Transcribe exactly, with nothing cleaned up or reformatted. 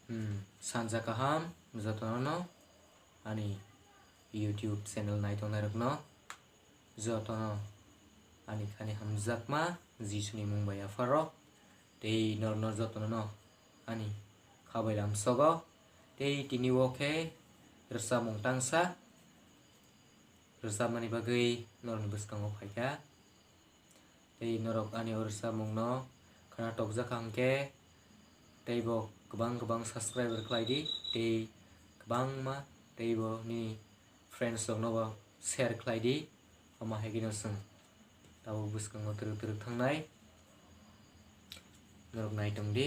Hmm, sanja kaham jotono no ani YouTube channel naitongnai rokno jotono ani khani hamjakma Jisuni mung bai yapharo tei norno jotono no ani khabai lamsogo tei tini o khe rwchapmung tangsa rwchapmani bagwi norokni bwskango phaikha. Tei norok ani o rwchapmungno khna tokjak hwnkhe teibo kwbang kwbang subscriber khlai di tei kwbangma teibo nini friends rokno bo share khlai di. Omo hai kheno chwng tabuk bwskango twrwk twrwk thangnai norok nai tong di.